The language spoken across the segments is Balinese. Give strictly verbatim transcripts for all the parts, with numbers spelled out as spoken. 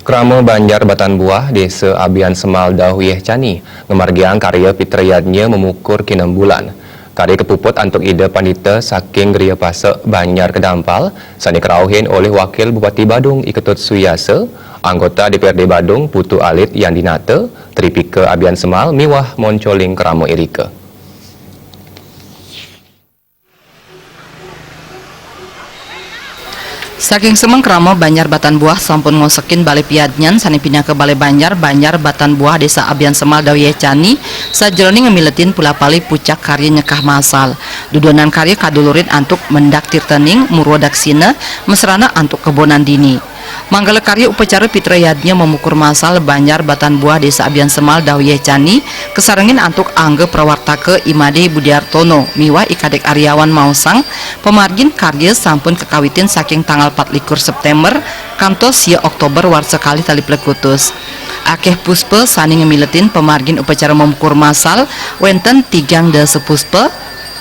Krama Banjar Batan Buah, Desa Abian Semal Dauhyeh Cani, ngamargiang karya Pitra Yadnya mamukur kinem bulan. Karya kapuput antuk Ida Pandita saking Griya Pasek Banjar Kedampal, sane karauhin olih Wakil Bupati Badung I Ketut Suyasa, anggota D P R D Badung Putu Alit Yandinata, Tripika Abian Semal miwah Moncoling Krama irika. Saking semeng krama Banjar Batan Buah sampun ngosekin Bale Piadnyan sane pinaka Bale Banjar, Banjar Batan Buah Desa Abian Semal Dauhyeh Cani, sajeroning ngamiletin pula-pali pucak karya nyekah masal. Dudonan karya kadulurin antuk mendak tirtening, murwa daksina, mesrana antuk kebonan dini. Manggala karya upacara Pitra Yadnya mamukur masal Banjar Batan Buah Desa Abian Semal Dauhyeh Cani, kasarengin antuk angga prawartaka I Made Budiartono miwah I Kadek Aryawan maosang, pamargin karya sampun kakawitin saking tanggal patlikur September kantos sia Oktober warsa kalih tali plekutus. Akeh puspa sane ngamiletin pamargin upacara mamukur masal wenten tigang dasa puspa,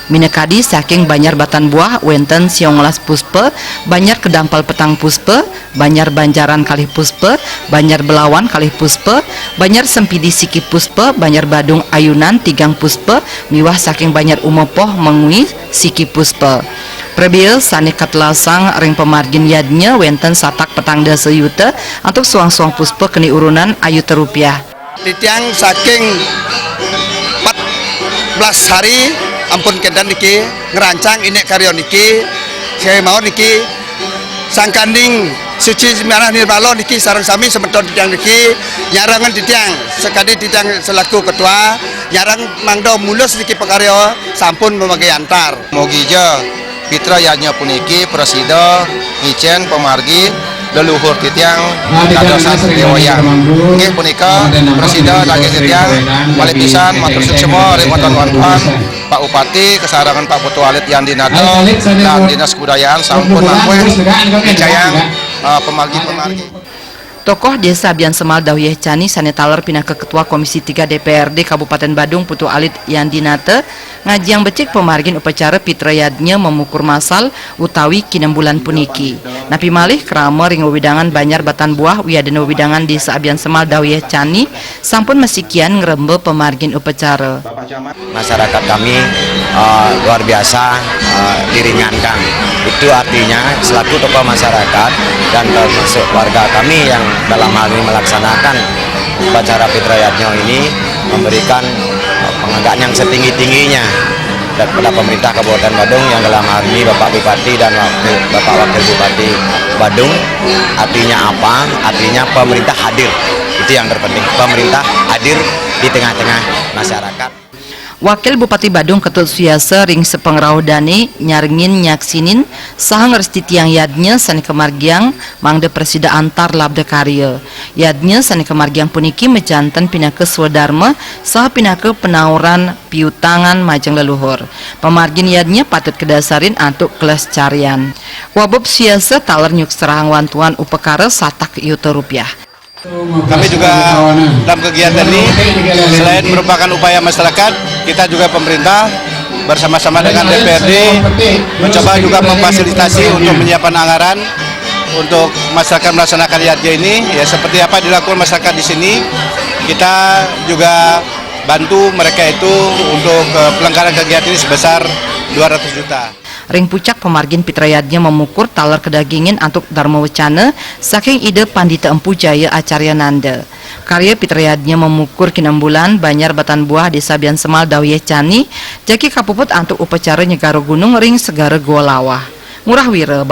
minakadi saking Banjar Batan Buah wenten siangolas puspa, Banjar Kedampal petang puspa, Banjar Banjaran kalih puspa, Banjar Belawan kalih puspa, Banjar Sempidi siki puspa, Banjar Badung Ayunan tigang puspa, miwah saking Banjar Umepoh mangui siki puspa. Prabea sane katelasang ring pamargin yadnya wenten satak petang dasa yuta antuk suang-suang puspa keni urunan ayuta rupiah. Titiang saking empat belas hari ampun kenten niki ngrancang inik karya niki, saya mau niki sangkaning suci manah nirbala niki sareng sami semeton titiang niki nyarengan titiang sakadi titiang selaku ketua nyareng mangda mulus niki pakarya sampun mamakai antar. Mogi ja Pitra Yadnya puniki prasida ngicen pamargi leluhur titiang dados satria wayang. Inggih punika prasida daging titiang malih pisan matur suksma ring wonten wonten Pak Bupati, kasarengan Pak Putu Alit Yandinata, dan Dinas Kebudayaan sampun langkung ngicayang, eh, pamargi-pamargi. Tokoh Desa Abian Semal Dauhyeh Cani sane taler pinaka Ketua Komisi tiga D P R D Kabupaten Badung Putu Alit Yandinata ngajiang becik pamargin upacara Pitra Yadnya mamukur masal utawi kinem bulan puniki. Napi malih krama ring wewidangan Banjar Batan Buah wiadin wewidangan Desa Abian Semal Dauhyeh Cani sampun masikian ngremba pamargin upacara. Masyarakat kami, eh, luar biasa, eh, diringankan. Itu artinya selaku tokoh masyarakat dan termasuk warga kami yang dalam hal ini melaksanakan upacara Pitra Yadnya ini memberikan, eh, penghargaan yang setinggi-tingginya kepada pemerintah Kabupaten Badung yang dalam hal ini Bapak Bupati dan Wakil, Bapak Wakil Bupati Badung. Artinya apa? Artinya pemerintah hadir. Itu yang terpenting. Pemerintah hadir di tengah-tengah masyarakat. Wakil Bupati Badung Ketut Suyasa ring sapangrauh dane nyarengin nyaksinin saha ngrestitiang yadnya sane kamargiang mangda prasida antar labda karya. Yadnya sane kamargiang puniki majanten pinaka swadarma saha pinaka panauran piutangan majeng leluhur. Pamargin yadnya patut kadasarin antuk kelescarian. Wabub Suyasa taler nyukserahang wantuan upakara satak yuta rupiah. Kami juga dalam kegiatan ini, selain merupakan upaya masyarakat, kita juga pemerintah bersama-sama dengan D P R D mencoba juga memfasilitasi untuk menyiapkan anggaran untuk masyarakat melaksanakan yadnya ini. Ya, seperti apa dilakukan masyarakat di sini, kita juga bantu mereka itu untuk, eh, pelanggaran kegiatan ini sebesar dua ratus juta. Ring pucak pamargin Pitra Yadnya mamukur taler kadagingin antuk darma wecana saking Ida Pandita Empu Jaya Acaryananda. Karya Pitra Yadnya mamukur kinem bulan Banjar Batan Buah Desa Abian Semal Dauhyeh Cani, jagi kapuput antuk upacara nyegara gunung ring Segara Goa Lawah. Ngurah Wira.